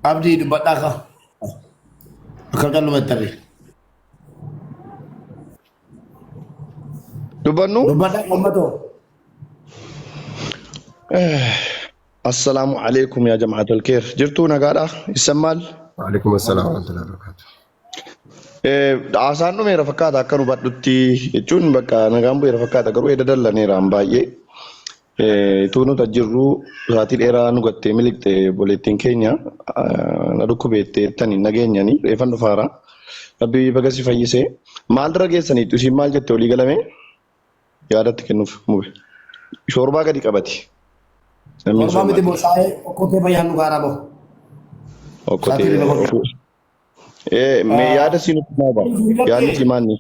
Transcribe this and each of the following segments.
Abdii dubbadhaa ka. Akkam calluma itti Dubbannu? Dubbadhaa uummatoo. Assalaamu alaikum yaa jamaatal keer. Jirtuu nagaadha? Isan maal? Waalaikum assalam warahmatullahi wabarakatuh. Haasaan dhumeera fakkaata akka nu hubadhutti jechuun bakka nagaan bu'eera fakkaata garuu edda dallaneera an baay'ee. Ituu nuti jirru sa'aatii dheeraa nu gattee miliqxe obboleettiin keenya na dhukkubeette jettani nageenyani reefan dhufaara. Rabbi baga si fayyise. Maalirra geessaniitu isiin maal jette walii galame? Yaadatti kennuuf mube. Shoorbaa gadi qabati. Namni Torbaa miti soomati. moo saa'ee okkotee fayyaan nu gaaraa bahu. Okkotee. Sa'aatii lama godhu. Mee yaada siin nutti himaa ba'a. Yaadni sii maanni?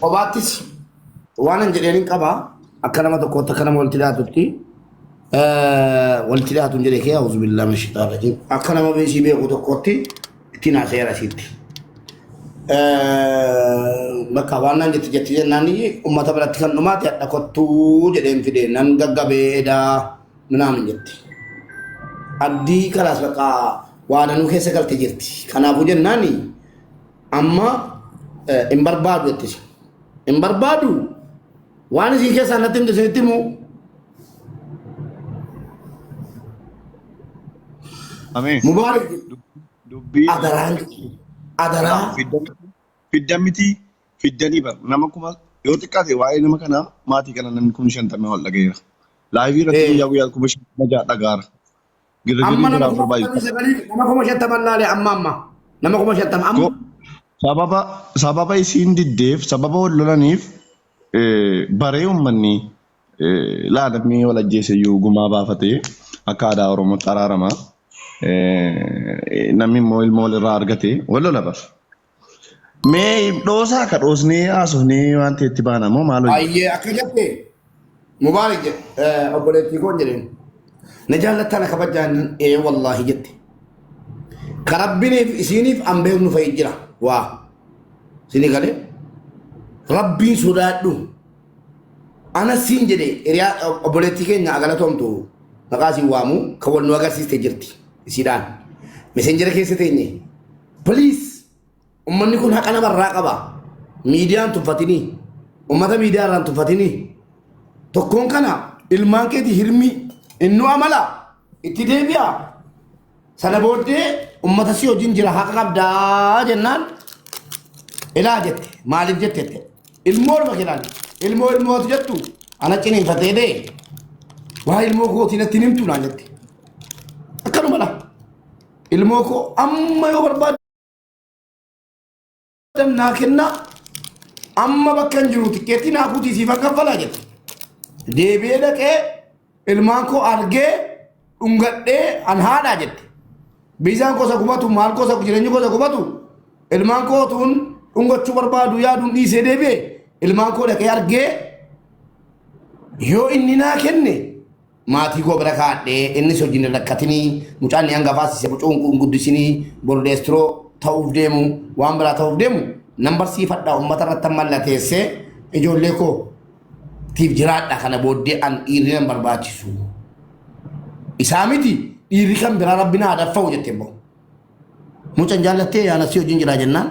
Kophaattis waan an jedheen hin qaba. Akka nama tokkootti akka nama walitti dhiyaatutti walitti dhiyaatu hin jedhe kee auzu billaa min shaitaan rajiim. Akka nama beesii beeku tokkootti ittiin haasayeera asitti. Bakka waan naan jetti jetti jennaan uummata biratti kan dhumaate hadha kottuu jedheen fide nan gaggabee edaa minaamin jetti. Abdii kalaas bakka waa danuu keessa galte jirti. Kanaafuu jennaan amma hin barbaadu jettisi. Hin barbaadu waan isin keessaa natti himte isinitti himu. Ameen. Mubaarak Dubbii adaraan adaraa fiddan miti fiddanii bar nama kuma yoo xiqqaate waa'ee nama kanaa maatii kana namni 50,000 ol dhagayeera. Laayivii irratti guyyaa guyyaa 56,000 dhagaara. Girgirri Amma nama biraa kuma barbaachisu. afurtamii sagalii nama 50,000 laale amma amma nama 50,000 amma. Sababa sababa isiin diddeef sababa wal lolaniif baree uummanni laa namni wal ajjeese iyyuu gumaa baafatee akka aadaa Oromootti araarama. Namni immoo ilmoo walirraa argate wal lola bar. Mee dhoosaa ka dhoosnee haasofnee waan ta'e itti baana moo maal hojii? Ayyee akka jette Mubaarak jedhe obboleettii koon jedheen. Na jaallattaa na kabajaa jennaan ee wallaahi jette. Ka rabbiniif isiiniif an beeknu fa'i jira waa. Isinii galee rabbiin sodaadhu. Ana siin jedhe hiriyaa obboleettii keenya agalatoomtu maqaa isiin waamu kan wal nu agarsiiste jirti isiidhaan. Meseenjera keessa teenye. Please ummanni kun haqa namarraa qaba. Miidiyaan tuffatinii. Ummata miidiyaa irraan tuffatinii. Tokkoon kana ilmaan keetii hirmii innuu amala itti deebi'a. Sana booddee ummata si wajjin jira haqa qabdaa jennaan ilaa jette maaliif jette jette ilmoo ilma kenaan ilmoo ilmootu jettu ana ciniinfatee dee waa ilmoo kootii natti hin himtu naan jette akkanuma laa ilmoo koo amma yoo barbaaddan naa kennaa amma bakka hin jiru tikkeettii naa kutii siifan kaffalaa jette deebi'ee dhaqee ilmaan koo argee dhungadhee an haadhaa jette biizaan koo isa gubatu maal koo isa jireenyi koo isa gubatu ilmaan koo tuun dhungachuu barbaadu yaaduun dhiisee deebi'e ilmaan koo dhaqee argee yoo inni naa kenne maatii koo bira kaadhee innis hojiin hin rakkatinii mucaan ni hangafaas isa mucuun kun guddisinii boru deestiroo ta'uuf deemu waan biraa ta'uuf deemu nan barsiifadha uummata irratti mallateessee ijoollee koo tiif jiraadha kana booddee an dhiirri nan barbaachisu. Isaa miti dhiirri kan biraa rabbi naa daffa'u jette immoo. Mucaan jaallattee yaana si wajjin jira jennaan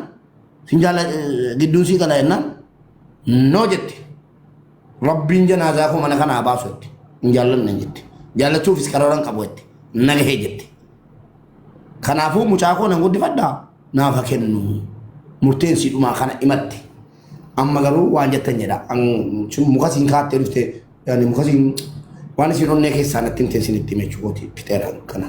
sin jaalla gidduun sii gala jennaan noo jette. Rabbiin janaazaa koo mana kanaa baasu jette. Hin jaallanne jette. Jaallachuufis karoora hin qabu jette. Na gahee jette. Kanaafuu mucaa koo nan guddifadhaa naaf haa kennu. Murteen sii dhumaa kana himatte. Amma garuu waan jettan jedha. Muka siin kaattee dhufte yaani muka siin waan isin onnee keessaa natti himte isin itti hime jechuudha. Fixeera kana.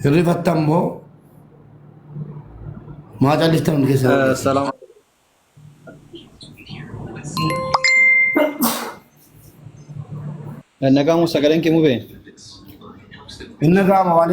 Hirrifattan moo maa callistan hundi keessan? Salaam. Nagaa moo sagaleen kee mubee? Inni gaama waan